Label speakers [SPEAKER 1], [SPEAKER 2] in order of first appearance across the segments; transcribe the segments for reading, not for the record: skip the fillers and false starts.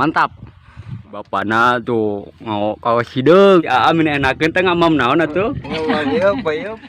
[SPEAKER 1] Mantap. Bapana tuh mau kawas hideung. Ya amin enakeun teh ngamam naon atuh.
[SPEAKER 2] Ngomong ieu peuyeum.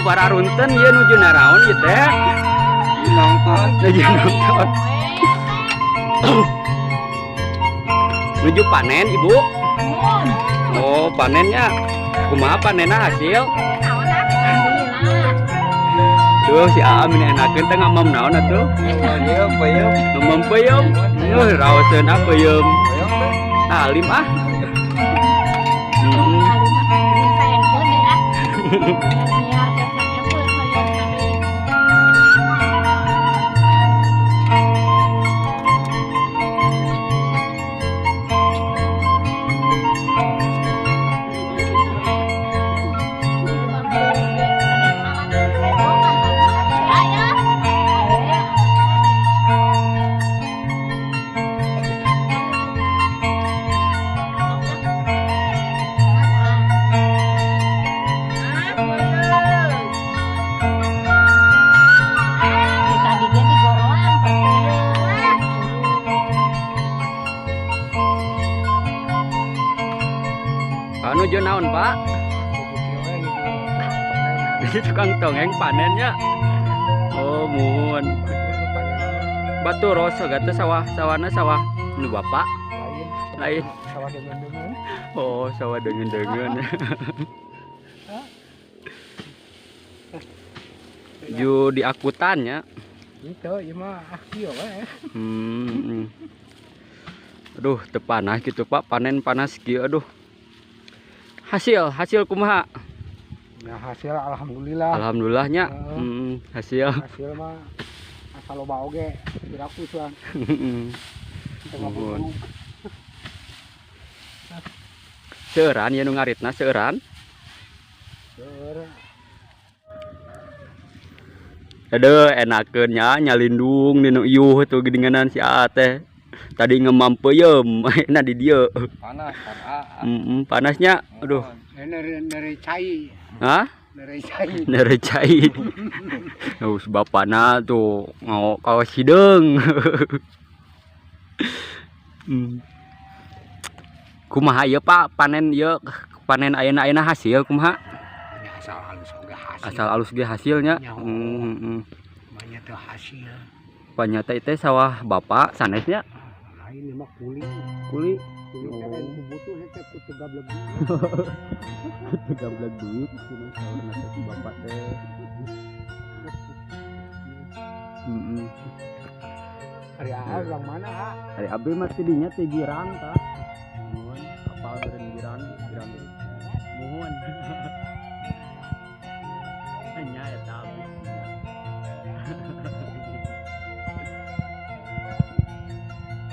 [SPEAKER 1] Bararunten ieu nuju naraon ieu teh?
[SPEAKER 2] Nonton.
[SPEAKER 1] Nuju nonton. Nuju panen ibu? Oh, panennya. Kumaha panenna hasil? Duh, si Aa meni enakeun teh ngamam naon atuh?
[SPEAKER 2] Peuyeum, peuyeum.
[SPEAKER 1] Ngamam peuyeum. Yuh, raoseun ah peuyeum.
[SPEAKER 2] Peuyeum teh.
[SPEAKER 1] Alim ah. Nuju naon, Pak? Di tukang tongeng panennya. Oh, muhun. Batu rosa gata sawah, sawana sawah nu bapak. Lain.
[SPEAKER 2] Sawah deungeun-deungeun.
[SPEAKER 1] Oh, sawah deungeun-deungeun. Ju di akutannya.
[SPEAKER 2] Itu ieu mah ah kieu we.
[SPEAKER 1] Aduh, teu panas gitu, Pak. Panen panas kieu aduh. Hasil kumaha?
[SPEAKER 2] Ya hasil alhamdulillah.
[SPEAKER 1] Alhamdulillahnya. Hasil.
[SPEAKER 2] Hasil mah asal loba oge dirakus lah.
[SPEAKER 1] Muhun. Seueuran ieu nu ngaritna seueuran.
[SPEAKER 2] Seueur.
[SPEAKER 1] Aduh, enakeun nya nyalindung dinu iuh tuh geuninganan si Aa teh. Tadi ngemam peuyeum, ayeuna di dieu.
[SPEAKER 2] Panas kan Aa.
[SPEAKER 1] Panasnya, aduh.
[SPEAKER 2] Dari cai.
[SPEAKER 1] Hah?
[SPEAKER 2] Dari cai.
[SPEAKER 1] Dari cai. Oh, si bapana tuh ngao kawas hideung. Kumaha ieu Pak, panen ieu, panen ayeuna-ayeuna hasil kumaha?
[SPEAKER 2] Asal alus oge hasil.
[SPEAKER 1] Asal alus ge hasilnya.
[SPEAKER 2] Banyak teh hasil.
[SPEAKER 1] Panyata teh sawah bapak sanesnya.
[SPEAKER 2] Lain mah kuli.
[SPEAKER 1] Kuli.
[SPEAKER 2] Kuli teh lain butuh teh ku gablek duit.
[SPEAKER 1] Gablek duit cenah sawahna teh si bapak teh.
[SPEAKER 2] Ari Aa urang mana, A?
[SPEAKER 1] Ari abdi mah ti dinya ti Girang tah. Muhun, apal beureun Girang, Girang. Muhun. Nya eta abdi.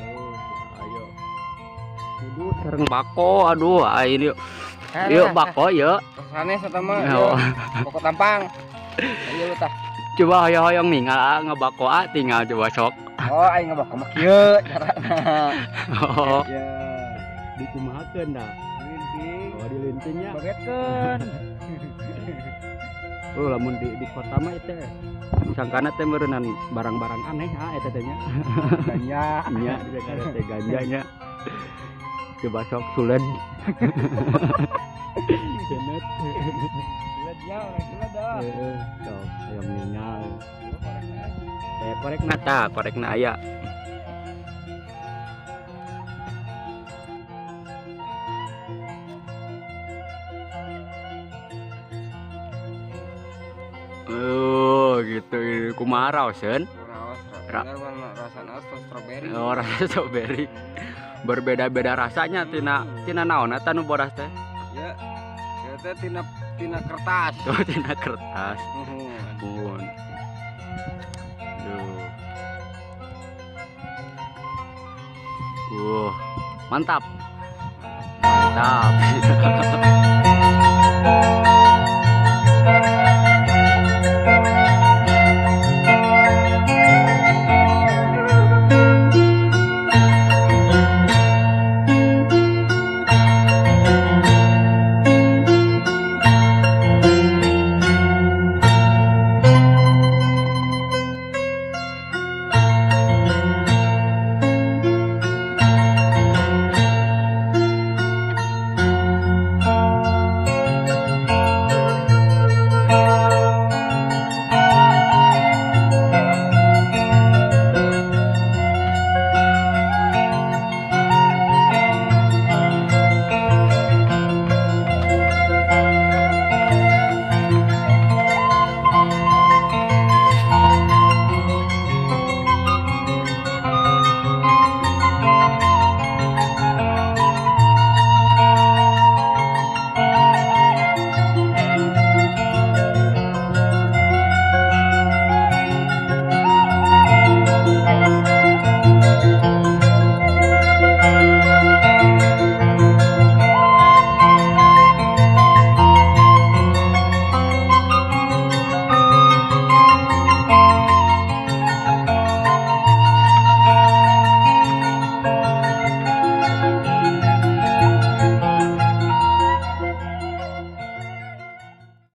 [SPEAKER 1] Oh, ayo. Aduh, sareng bako, aduh, ayo. Yuk bako yuk.
[SPEAKER 2] Sanes eta mah. Bako tampang. Ayo tah.
[SPEAKER 1] Coba hoyong-hoyong ningal ngebako ah tinggal coba sok.
[SPEAKER 2] Oh, aing ngebako mah kieu carana.
[SPEAKER 1] Oh.
[SPEAKER 2] Ya.
[SPEAKER 1] Dikumahakeun dah.
[SPEAKER 2] Dilinting.
[SPEAKER 1] Oh, dilintingnya.
[SPEAKER 2] Bagetkeun.
[SPEAKER 1] Oh, lamun di kota mah itu sangkana teh meureunnan barang-barang aneh ah eta teh nya.
[SPEAKER 2] Ganja.
[SPEAKER 1] Nya, disangkana teh ganjanya. Coba sok sulen. Cenut.
[SPEAKER 2] Sulet ya, orang sulet dah.
[SPEAKER 1] Heeh, sok hayang ningal. Korekna tah, korekna aya. Oh, gitu. Kumaha raoseun?
[SPEAKER 2] Raos, rasana strawberry.
[SPEAKER 1] Oh, rasa strawberry. Berbeda-beda rasanya tina tina naon eta nu bodas teh?
[SPEAKER 2] Ya. Ya teh tina tina kertas.
[SPEAKER 1] Oh, tina kertas. Muhun. Duh. Mantap. Mantap.